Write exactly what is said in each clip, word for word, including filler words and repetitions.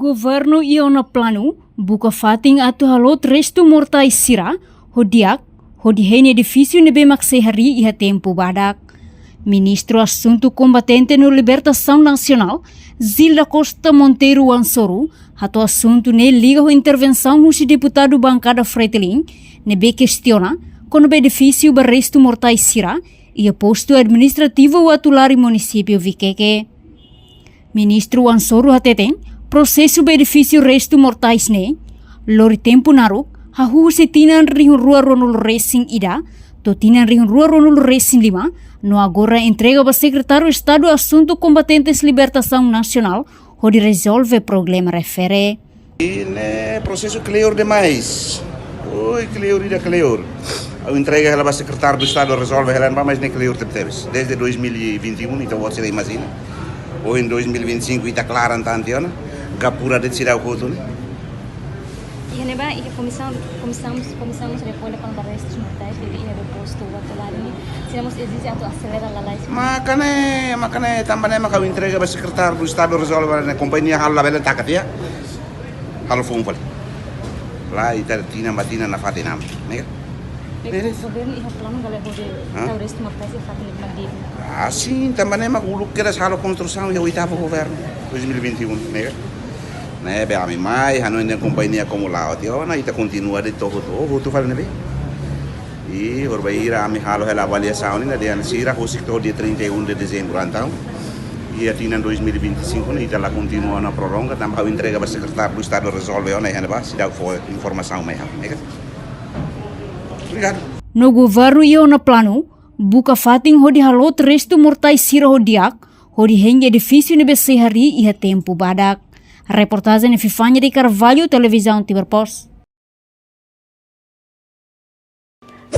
Governu iha ona planu buka fatin atu haloot restu mortais sira ho di'ak, hodi hein edifísiu ne'ebé mak sei harii iha tempu badak. Ministru Asuntu Kombatente no Libertasaun Nasionál, Gil da Costa Monteiro Wansoru, hato'o asuntu ne'e liga ho intervensaun husi deputadu bankada Fretilin, ne'ebé kestiona kona-ba edifísiu ba restu mortais sira iha postu administrativu Uatulari, munisípiu Vikeke. Ministru Wansoru hateten, prosesu ba edifísiu restu mortais ne'e lori tempu naruk, hahú husi tinan rihun rua ruanulu resin ida to'o tinan rihun rua ruanulu resin lima, no agora entrega ba Sekretáriu Estadu Asuntu Kombatentes Libertasaun Nasionál hodi rezolve problema refere. I ne'e prosesu kleur demais. Oi, kleur ida kleur. Ha'u entrega hela ba Sekretáriu Estadu rezolve hela ne'ebá, mas ne'e kleur tebetebes. Desde dois mil e vinte e um, ita-boot sira imajina. Ohin dois mil e vinte e cinco ita klaran tan tiha ona. Gapura de'it seidauk hotu ne'e. Iha ne'ebá, iha komisaun, komisaun, komisaun mós rekolla kona-ba restus mortais ne'ebé iha depozitu Uatulari ne'e. Sira mós ezije atu aselera lalais. Maka ne'e, maka ne'e, tanba ne'e maka ha'u entrega ba Sekretáriu Estadu rezolve, ne'e kompañia halo labele taka tiha. Halo foun fali. Lae, ita tinan ba tinan nafatin ami, ne'e ka? Ne'e. Governu iha planu ka lae hodi, hah? Tau restu mortais iha fatin ne'ebé mak di'ak? Ah, sin, tanba ne'e mak uluk kedas halo konstrusaun iha oitavu governu, dois mil e vinte e um, ne'e ka? Ne'ebé ami mai, hanoin dehan kompañia komu la'o tiha ona, ita kontinua de'it to'o hotu, hotu fali ne'ebé. I bainhira ami halo hela avaliasaun ne'e, dehan sira husik to'o dia trinta e um de dezembro, entaun iha tinan dois mil e vinte e cinco ne'e ita la kontinua ona, prolonga, tanba ha'u entrega ba Sekretáriu Estadu rezolve ona iha ne'ebá, seidauk fó informasaun mai ha'u, ne'e ka? Obrigadu. No governu iha ona planu buka fatin hodi haloot restu mortais sira ho di'ak, hodi hein edifísiu ne'ebé sei harii iha tempu badak. Reportajen Epifania de Carvalho, Televizaun Timor Post.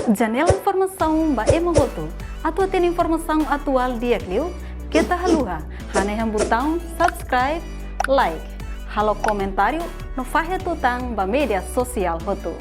Janela informasaun ba ema hotu. Atu hatene informasaun atuál di'ak liu, keta haluha hanehan butaun subscribe, like, halo komentáriu no fahe tutan ba média sosiál hotu.